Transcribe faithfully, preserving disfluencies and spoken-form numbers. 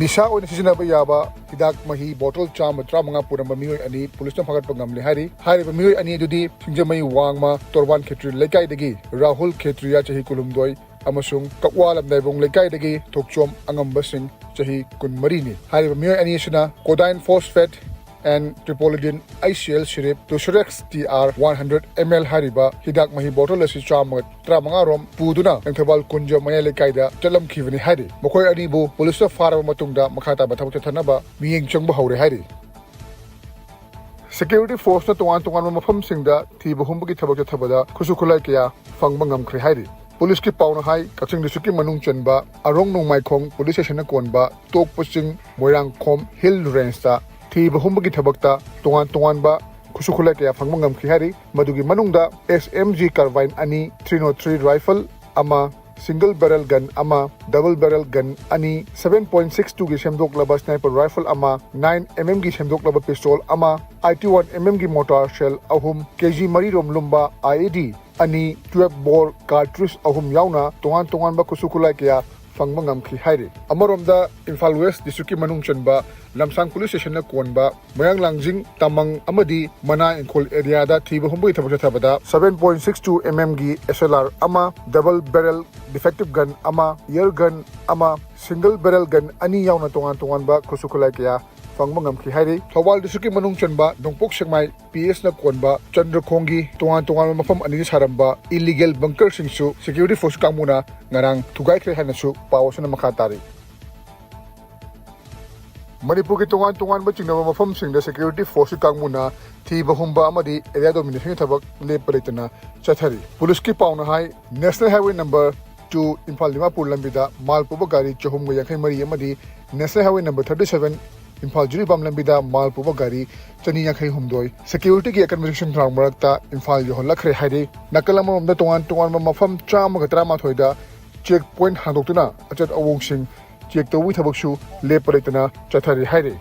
ꯏꯁꯥ ꯑꯣꯏꯅ ꯁꯤꯖꯤꯟꯅꯕ ꯌꯥꯕ ꯍꯤꯗꯥꯛ ꯃꯍꯤ ꯕꯣꯇꯜ ꯆꯥꯝꯃ ꯇꯔꯥꯃꯉꯥ ꯄꯨꯔꯝꯕ ꯃꯤꯑꯣꯏ ꯑꯅꯤ ꯄꯨꯂꯤꯁꯅ ꯐꯥꯒꯠꯄ ꯉꯝꯂꯦ ꯍꯥꯏꯔꯤ꯫ ꯍꯥꯏꯔꯤꯕ ꯃꯤꯑꯣꯏ ꯑꯅꯤ ꯑꯗꯨꯗꯤ ꯁꯤꯡꯖꯃꯩ ꯋꯥꯡꯃ ꯇꯣꯔꯕꯥꯟ ꯈꯦꯇ꯭ꯔꯤ ꯂꯩꯀꯥꯏꯗꯒꯤ ꯔꯥꯍꯨꯜ ꯈꯦꯇ꯭ꯔꯤꯌꯥ, ꯆꯍꯤ ꯀꯨꯟꯍꯨꯝꯗꯣꯏ, ꯑꯃꯁꯨꯡ ꯀꯛꯋꯥ ꯂꯝꯗꯥꯏꯕꯨꯡ ꯂꯩꯀꯥꯏꯗꯒꯤ ꯊꯣꯛꯆꯣꯝ ꯑꯉꯝꯕꯁꯤꯡ, ꯆꯍꯤ ꯀꯨꯟꯃꯔꯤꯅꯤ꯫ ꯍꯥꯏꯔꯤꯕ ꯃꯤꯑꯣꯏ ꯑꯅꯤ ꯑꯁꯤꯅ ꯀꯣꯗꯥꯏꯟ phosphate and triprolidine I C L syrup Tusurex T R one hundred M L ꯍꯥꯏꯔꯤꯕ ꯍꯤꯗꯥꯛ ꯃꯍꯤ ꯕꯣꯇꯜ ꯑꯁꯤ ꯆꯥꯝꯃꯒ ꯇꯔꯥꯃꯉꯥ ꯔꯣꯝ ꯄꯨꯗꯨꯅ ꯂꯪꯊꯕꯥꯜ ꯀꯨꯟꯖ ꯃꯌꯥꯏ ꯂꯩꯀꯥꯏꯗ ꯆꯠꯂꯝꯈꯤꯕꯅꯤ ꯍꯥꯏꯔꯤ꯫ ꯃꯈꯣꯏ ꯑꯅꯤꯕꯨ ꯄꯨꯂꯤꯁꯅ ꯐꯥꯔꯕ ꯃꯇꯨꯡꯗ ꯃꯈꯥ ꯇꯥꯕ ꯊꯕꯛ ꯆꯠꯊꯅꯕ ꯃꯤꯠꯌꯦꯡ ꯆꯪꯕ ꯍꯧꯔꯦ ꯍꯥꯏꯔꯤ꯫ ꯁꯦꯀ꯭ꯌꯨꯔꯤꯇꯤ ꯐꯣꯔꯁꯅ ꯇꯣꯉꯥꯟ ꯇꯣꯉꯥꯟꯕ ꯃꯐꯝꯁꯤꯡꯗ ꯊꯤꯕ ꯍꯨꯝꯕꯒꯤ ꯊꯕꯛ ꯆꯠꯊꯕꯗ ꯈꯨꯠꯁꯨ ꯈꯨꯠꯂꯥꯏ ꯀꯌꯥ ꯐꯪꯕ ꯉꯝꯈ꯭ꯔꯦ ꯍꯥꯏꯔꯤ꯫ ꯄꯨꯂꯤꯁꯀꯤ ꯄꯥꯎꯅ ꯍꯥꯏ, ꯀꯛꯆꯤꯡ ꯗꯤꯁꯇ꯭ꯔꯤꯛꯀꯤ ꯃꯅꯨꯡ ꯆꯟꯕ ꯑꯔꯣꯡ ꯅꯣꯡꯃꯥꯏꯈꯣꯡ ꯄꯨꯂꯤꯁ ꯁ꯭ꯇꯦꯁꯟꯅ ꯀꯣꯟꯕ ꯇꯣꯛꯄ ꯆꯤꯡ ꯃꯣꯏꯔꯥꯡꯈꯣꯝ ꯍꯤꯜ ꯔꯦꯟꯖꯇ ꯊꯤꯕ ꯍꯨꯝꯕꯒꯤ ꯊꯕꯛꯇ ꯇꯣꯉꯥꯟ ꯇꯣꯉꯥꯟꯕ ꯈꯨꯠꯁꯨ ꯈꯨꯠꯂꯥꯏ ꯀꯌꯥ ꯐꯪꯕ ꯉꯝꯈꯤ ꯍꯥꯏꯔꯤ꯫ ꯃꯗꯨꯒꯤ ꯃꯅꯨꯡꯗ ꯑꯦꯁ ꯑꯦꯝ ꯖꯤ carbine ꯑꯅꯤ, ꯊ꯭ꯔꯤ ꯅꯣꯠ ꯊ꯭ꯔꯤ rifle ꯑꯃ, single barrel gun ꯑꯃ, double barrel gun ꯑꯅꯤ, seven point six two ꯒꯤ ꯁꯦꯝꯗꯣꯛꯂꯕ sniper rifle ꯑꯃ, nine M M ꯒꯤ ꯁꯦꯝꯗꯣꯛꯂꯕ pistol ꯑꯃ, eighty one M M ꯒꯤ mortar shell ꯑꯍꯨꯝ, ꯀꯦ ꯖꯤ ꯃꯔꯤ ꯔꯣꯝ ꯂꯨꯝꯕ I E D ꯑꯅꯤ, twelve bore cartridge ꯑꯍꯨꯝ ꯌꯥꯎꯅ ꯇꯣꯉꯥꯟ ꯇꯣꯉꯥꯟꯕ ꯈꯨꯠꯁꯨ ꯈꯨꯠꯂꯥꯏ ꯀꯌꯥ ꯐꯪꯕ ꯉꯝꯈꯤ ꯍꯥꯏꯔꯤ꯫ ꯑꯃꯔꯣꯝꯗ ꯏꯝꯐꯥꯜ ꯋꯦꯁ ꯗꯤꯁꯇ꯭ꯔꯤꯛꯀꯤ ꯃꯅꯨꯡ ꯆꯟꯕ ꯂꯝꯁꯥꯡ ꯄꯨꯂꯤꯁ ꯁ꯭ꯇꯦꯁꯟꯅ ꯀꯣꯟꯕ ꯃꯌꯥꯡ ꯂꯥꯡꯖꯤꯡ, ꯇꯃꯪ ꯑꯃꯗꯤ ꯃꯅꯥ ꯏꯪꯈꯣꯜ ꯑꯦꯔꯤꯌꯥꯗ ꯊꯤꯕ ꯍꯨꯝꯕꯒꯤ ꯊꯕꯛ ꯆꯠꯊꯕꯗ seven point six two M M ꯒꯤ S L R ꯑꯃ, double barrel defensive gun ꯑꯃ, air gun ꯑꯃ, single barrel gun ꯑꯅꯤ ꯌꯥꯎꯅ ꯇꯣꯉꯥꯟ ꯇꯣꯉꯥꯟꯕ ꯈꯨꯠꯁꯨ ꯈꯨꯠꯂꯥꯏ ꯀꯌꯥ ꯐꯪꯕ ꯉꯝꯈꯤ ꯍꯥꯏꯔꯤ꯫ ꯊꯧꯕꯥꯜ ꯗꯤꯁꯇ꯭ꯔꯤꯛꯀꯤ ꯃꯅꯨꯡ ꯆꯟꯕ ꯅꯣꯡꯄꯣꯛ ꯁꯦꯛꯃꯥꯏ P S ꯅ ꯀꯣꯟꯕ ꯆꯟꯗ꯭ꯔꯈꯣꯡꯒꯤ ꯇꯣꯉꯥꯟ ꯇꯣꯉꯥꯟꯕ ꯃꯐꯝ ꯑꯅꯤꯗ ꯁꯥꯔꯝꯕ illegal bunker ꯁꯤꯡꯁꯨ security force ꯀꯥꯡꯕꯨꯅ ꯉꯔꯥꯡ ꯊꯨꯒꯥꯏꯈ꯭ꯔꯦ ꯍꯥꯏꯅꯁꯨ ꯄꯥꯎ ꯑꯁꯤꯅ ꯃꯈꯥ ꯇꯥꯔꯤ꯫ ꯃꯅꯤꯄꯨꯔꯒꯤ ꯇꯣꯉꯥꯟ ꯇꯣꯉꯥꯟꯕ ꯆꯤꯡꯅꯕ ꯃꯐꯝꯁꯤꯡꯗ security force ꯀꯤ ꯀꯥꯡꯕꯨꯅ ꯊꯤꯕ ꯍꯨꯝꯕ ꯑꯃꯗꯤ area domination ꯒꯤ ꯊꯕꯛ ꯂꯦꯞꯄ ꯂꯩꯇꯅ ꯆꯠꯊꯔꯤ꯫ ꯄꯨꯂꯤꯁꯀꯤ ꯄꯥꯎꯅ ꯍꯥꯏ, National Highway number two Imphal Dimapur ꯂꯝꯕꯤꯗ ꯃꯥꯜ ꯄꯨꯕ ꯒꯥꯔꯤ ꯆꯍꯨꯝꯒ ꯌꯥꯡꯈꯩ ꯃꯔꯤ ꯑꯃꯗꯤ National Highway number thirty seven Imphal Jiribam ꯂꯝꯕꯤꯗ ꯃꯥꯜ ꯄꯨꯕ ꯒꯥꯔꯤ ꯆꯅꯤ ꯌꯥꯡꯈꯩ ꯍꯨꯝꯗꯣꯏ security ꯒꯤ ꯑꯀꯟꯕ ꯆꯦꯛꯁꯤꯟ ꯊꯧꯔꯥꯡ ꯃꯔꯛꯇ ꯏꯝꯐꯥꯜ ꯌꯧꯍꯜꯂꯛꯈ꯭ꯔꯦ ꯍꯥꯏꯔꯤ꯫ ꯅꯥꯀꯜ ꯑꯃꯔꯣꯝꯗ ꯇꯣꯉꯥꯟ ꯇꯣꯉꯥꯟꯕ ꯃꯐꯝ ꯆꯥꯝꯃꯒ ꯇꯔꯥꯃꯥꯊꯣꯏꯗ check point ꯍꯥꯡꯗꯣꯛꯇꯨꯅ ꯑꯆꯠ ꯑꯋꯣꯡꯁꯤꯡ check ꯇꯧꯕꯒꯤ ꯊꯕꯛꯁꯨ ꯂꯦꯞꯄ ꯂꯩꯇꯅ ꯆꯠꯊꯔꯤ ꯍꯥꯏꯔꯤ꯫